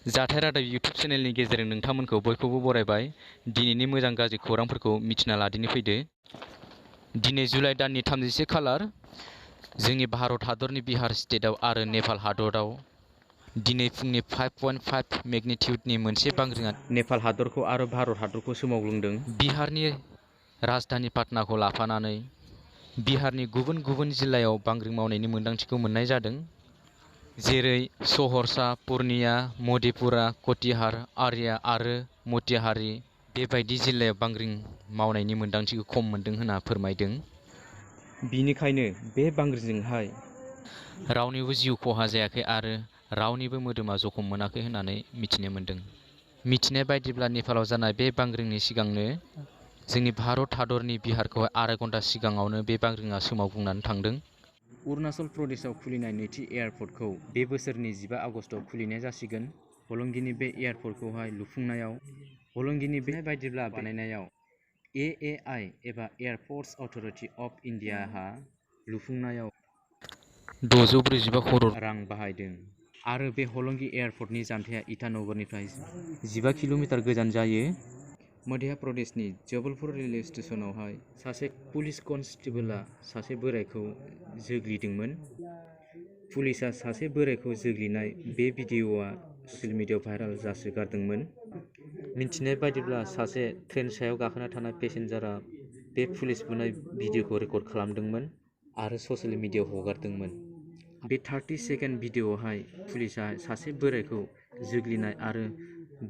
जाथाय रादाब इउटुब चेनेलनि गेजेरजों नोंथांमोनखौ बयखौबो बरायबाय। दिनैनि मोजां गाज्रि खौरांफोरखौ मिथिना लादिनि फैदो। दिनै जुलाइ दाननि 31 खालार जोंनि भारत हादरनि बिहार स्टेटआव आरो नेपाल हादराव दिनै फुंनि 5.5 मेगनिटिउडनि मोनसे बांग्रिङा नेपाल हादरखौ आरो भारत हादरखौ सोमावग्लुंदों। बिहारनि राजधानि पाटनाखौ लाफानानै बिहारनि गुबुन गुबुन जिल्लायाव बांग्रिं मावनायनि मोन्दांथिखौ मोननाय जादों। जेरै सहरसा, पुर्निया, मधेपुरा, कटिहार, आरिया आरो मोतिहारी बेबायदि जिल्लायाव बांग्रिं मावनायनि मोन्दांथिखौ खम मोनदों होनना फोरमायदों। बिनिखायनो बे बांग्रिंजोंहाय रावनिबो जिउ खहा जायाखै आरो रावनिबो मोदोमा जखम मोनाखै होननानै मिथिनो मोन्दों। मिथिनाय बायदिब्ला नेपालाव जानाय बे बांग्रिंनि सिगांनो जोंनि भारत हादरनि बिहारखौहाय आराय घन्टा सिगाङावनो बे बांग्रिंआ सोमावग्लुंनानै थांदों। अरुणाचल प्रदेशआव खुलिनाय नैथि एयारपर्टखौ बे बोसोरनि 15 आगस्टआव खुलिनाय जासिगोन। हलंगिनि बे एयारपर्टखौहाय लुफुंनायाव हलंगिनि बे बायदिब्ला बानायनायाव एएआइ एबा एयारपर्ट्स अथ'रिटि अफ इन्डियाहा लुफुंनायाव 645 करोड़ रां बाहायदों आरो बे हलंगी एयारपर्टनि जानथाया इटानगरनिफ्राय 15 किल'मिटार गोजान जायो। मध्य प्रदेशनि जबलपुर रेलवे स्टेशनावहाय सासे पुलिस कनस्टेबलआ सासे बोराइखौ जोग्लिदोंमोन। पुलिसआ सासे बोराइखौ जोग्लिनाय बे भिडिअ'आ ससियेल मिडियायाव भाइराल जासोगारदोंमोन। मिथिनाय बायदिब्ला सासे ट्रेन सायाव गाखोना थानाय पेसेन्जारआ बे पुलिस बुनाय भिडिअ'खौ रेकर्ड खालामदोंमोन आरो ससियेल मिडियायाव हगारदोंमोन। बे 30 सेकेन्ड भिडिअ'आवहाय पुलिसआ सासे बोराइखौ जोग्लिनाय आरो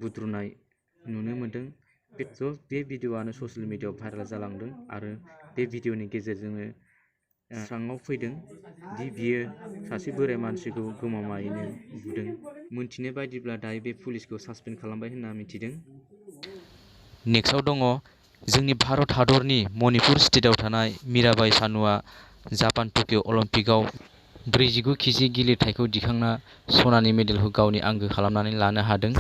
बुद्रुनाय नुनो मोन्दों। बे भिडिअ'आनो ससियेल मिडियायाव भाइराल जालांदों आरो बे भिडिअ'नि गेजेरजोंनो स्राङाव फैदों दि बियो सासे बोराइ मानसिखौ गमामायैनो बुदों। मोनथिनाय बायदिब्ला दायो बे पुलिसखौ सासपेन्ड खालामबाय होनना मिथिदों। नेक्स्टआव दङ जोंनि भारत हादरनि मणिपुर स्टेटआव थानाय मीराबाई चानुआ जापान टकिअ अलिम्पिकआव 49 केजि गिलिरथायखौ दिखांना सनानि मेडेलखौ गावनि आंगो खालामनानै लानो हादों।